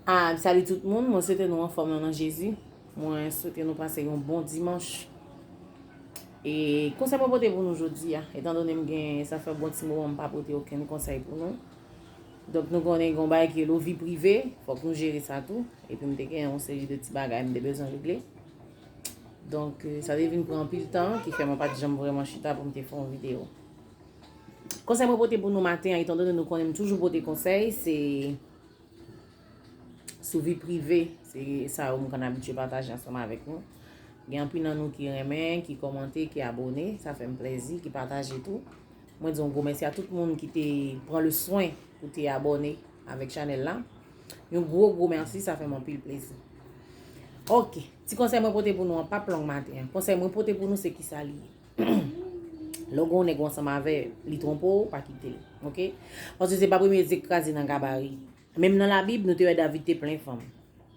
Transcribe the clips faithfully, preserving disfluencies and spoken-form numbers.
Ah, salut tout moun, mwen swete nou anfòm nan nan Jezi. Mwen swete nou pase yon bon dimanch. E konsèy mwen pote pou nou jodi a, etan done m gen, sa fè bon ti moman m pa pote okenn konsèy pou nou. Donk nou konnen gen yon bagay ki rele vi prive, fòk nou jere sa tou. Epi m te gen yon seri de ti bagay m te bezwen regle. Donk euh, sa te vin pran anpil tan, ki fè mwen pa t janm vrèman chita pou m te fè yon videyo. Konsèy mwen pote pou nou maten an, etan done nou konnen m toujou pote konsèy, se sou vi prive, se sa yo m konn abitye pataje ansanm avèk nou. Gen anpil nan nou ki renmen, ki kòmante, ki abòne, sa fè m plèzi, ki pataje tou. Mwen di yon gwo mèsi a tout moun ki te pran le swen pou te abòne avèk chanèl la. Yon gwo gwo mèsi, sa fè m anpil plezi. Ok, ti konsèy mwen pote pou nou an p ap long maten an. Konsèy mwen pote pou nou se kisa li ye. Lè w gen yon nèg ou ansanm avè, li twonpe w, pa kite l. Ok? Paske se pa premye zye k kraze nan gabari. Menm nan Labib, nou te wè David te plen fanm.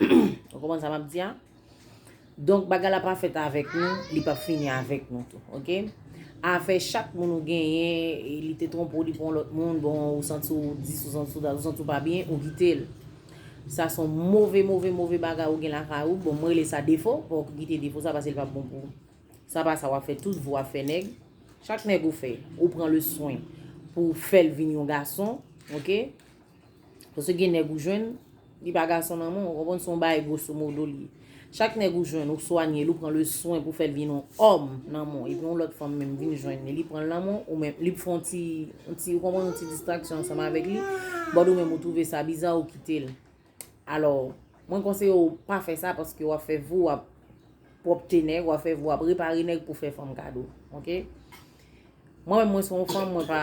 Ou konprann sa m ap di a? Donk, bagay la pa fèt avèk nou, li p ap fini avèk nou tou. Ok? Afè chak moun ou genyen, e li te twonpe w, li pran lòt moun, bon, ou santi w dis, ou santi w dat, ou santi w pa byen, ou kite l. Sa se yon move, move, move bagay ou gen lakay ou. Bon, mwen rele sa defo, fòk ou kite defo sa paske li p ap bon pou ou. Sa pa sa w ap fè tout vi w ap fè nèg. Chak nèg ou fè, ou pran le swen pou w fè l vin yon gason, ok? Paske gen nèg ou jwenn, li pa gason nan men w, ou konprann, se yon bagay grosso modo li ye. Chak nèg ou jwenn, ou swanye l, ou pran le swen pou fè l vin yon òm nan men w. Epi yon lòt fanm menm vin jwenn li, li pran l nan men w, ou menm, li fè yon ti, yon ti, ou konprann, yon ti distraksyon ansanm avèk li. Bòd ou menm ou twouve sa biza, ou kite l. Alò, mwen konseye w pa fè sa paske w ap fè vi w ap pwòpte nèg, w ap fè vi w ap repare nèg pou fè fanm kado. Ok? Mwen menm, mwen se yon fanm, mwen pa,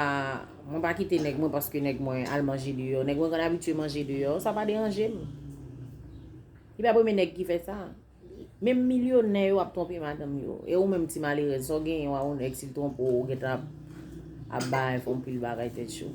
mwen pa kite nèg mwen paske nèg mwen al manje deyò. Nèg mwen konn abitye manje deyò, sa pa deranje m. Li pa premye nèg ki fè sa. Menm milyonè yo ap twonpe madanm yo. E ou menm ti malerèz, sa w genyen, w a yon nèg, si l twonpe w, ou gentan ap, ap bay fè yon pil bagay tèt cho.